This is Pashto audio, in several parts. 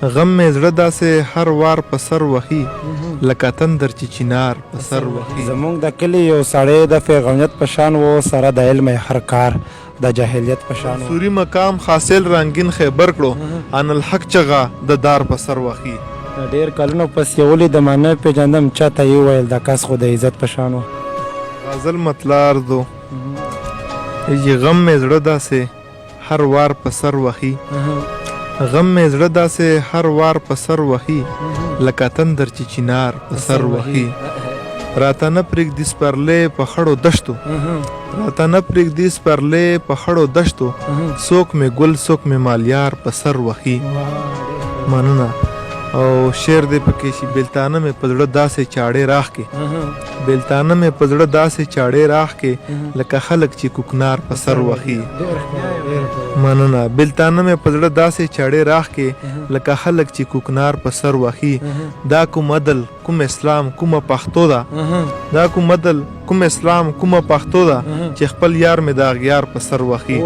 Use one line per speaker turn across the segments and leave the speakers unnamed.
غم مې زړه داسې هر وار په سر وهي لکه تندر چې چنار په سر وهي.
زمونږ د کلي یو سړی د فرعونیت په شان وو سره د علمه یې هر کار د جاهلیت په شان وو.
منصوري مقام خاصیل رنګین خیبر کړو اناالحق چغه د دار په سر وهي.
د ډېر کلونو پس یې ولیدم نه پېژندم چاته یې وویل دا کس خو د عزت په شان وو.
غزل مطلع عرض ای غم مې زړه داسې هر وار په سر وهي غم مې زړه داسې هر وار په سر وهي لکه تندر چې چنار په سر وهي راته نه پرېږدي سپرلې په خړو دشتو راته نه پرېږدي سپرلې په خړو دشتو څوک مې ګل څوک مې مالیار په سر وهي. مننه. او شعر دې پکې شي بیلتانه مې په زړه داسې چاړې راخکې بیلتانه مې په زړه داسې چاړې راخکې لکه خلک چې کوکنار په سر وهي. مننه. بیلتانه مې په زړه داسې چاړې راخکې لکه خلک چې کوکنار په سر وهي. دا کوم عدل کوم اسلام کومه پښتو ده دا کوم عدل کوم اسلام کومه پښتو ده چې خپل یار مې د اغیار په سر وهي.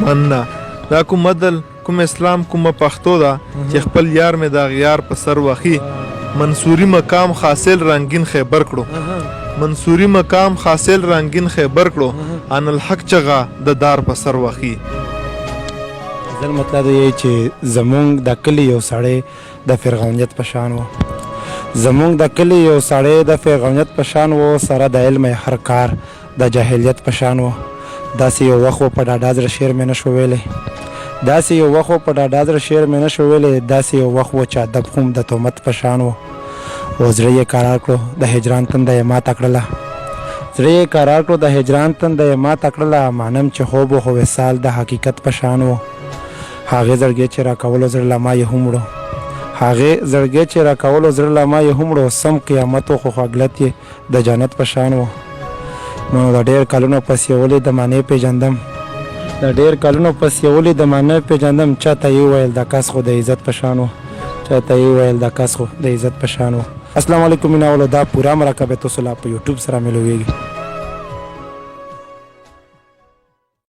مننه. دا کوم عدل کوم اسلام کومه پښتو ده چې خپل یار مې د اغیار په سر وهي. منصوري مقام خاصیل رنګین خیبر کړو منصوري مقام خاصیل رنګین خیبر کړو ان الحق چغه د دار په سر وهي.
غزل مطلب یې چې زمونږ د کلي یو سړی د فرعونیت په شان و زمونږ د کلي یو سړی د فرعونیت په شان و سره د علمه یې هر کار د جاهلیت په شان و داسې یو وخت و په ډاډه زړه شعر مې نه شو ویلی داسې یو وخت و په ډاډه زړه شعر مې نه شو ویلی داسې یو وخت و چې ادب هم د تهمت په شان و او زړه یې کرار کړو د هجران تنده یې ماته کړله زړه یې کرار کړو د هجران تنده یې ماته کړله مانم چې خوب و خو وصال د حقیقت په شان و هغې زړګی چې راکولو زړه له ما یې هم وړو هغې زړګی چې راکولو زړه له ما یې هم وړو سم قیامت و خو خوږلت یې د جنت په شان و نو د ډېر کلونو پس یې ولیدم نه پېژندم د ډېر کلونو پس یې ولیدم نه پېژندم چاته یې وویل دا کس خو د عزت په شان و چاته یې وویل دا کس خو د عزت په شان و. السلام علیکم میناولو دا پوره مرکه به تاسو لا په یوټیوب سره ملویږي.